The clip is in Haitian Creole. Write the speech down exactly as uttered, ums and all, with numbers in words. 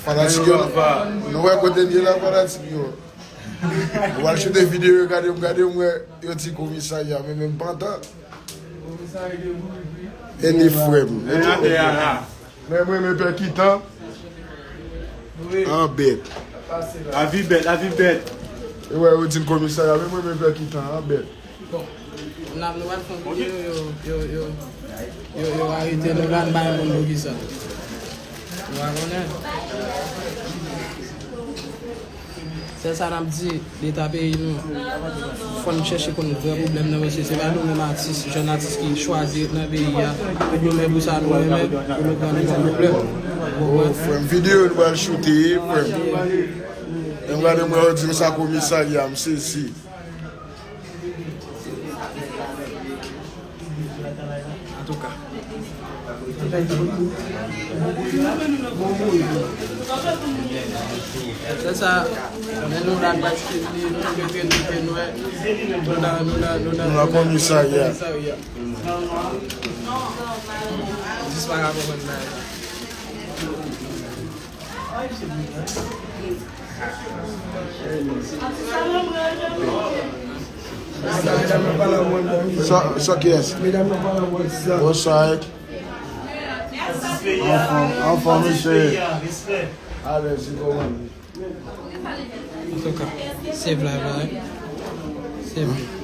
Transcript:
Fanatik yo, nou wè kote n ye la, fanatik yo. Nou al choute videyo yo, gade m, gade m, wè yo di komisarya, men menm pantan. E ni frè m. Men mwen, men pè Kitan. An bèt. Lavi bèt, lavi bèt. E wè, yo di n komisarya, men mwen, men pè Kitan, an bèt. Bon, n ap, nou pral fè yon videyo, yo, yo, yo, yo, yo arete nou la, n pa yon moun pou kisa. Nou pa konnen. Sèl sa n ap di, Leta peyi nou, fò n chèche konn vrè pwoblèm nan, paske se pa nou menm atis, jèn atis ki chwazi ret nan peyi a, pou goumen pou sa nou renmen, pou nou pran nou pran pwoblèm. Ou konprann? Frè m, videyo nou pral choute, frè m. Lè m gade mwen, yo di m sa komisarya, m sezi. Antouka. Se sa, men nou la, nou achte li, nou fete, nou fè nwè. Nou la, nou la, nou la, nou la komisarya. Jis pa ka konprann bagay sa. Sa, sa kiyès? Bonswa. Anfòm, anfòm, mesye. Alèz, kòman? Antouka, save life la, wi. Save.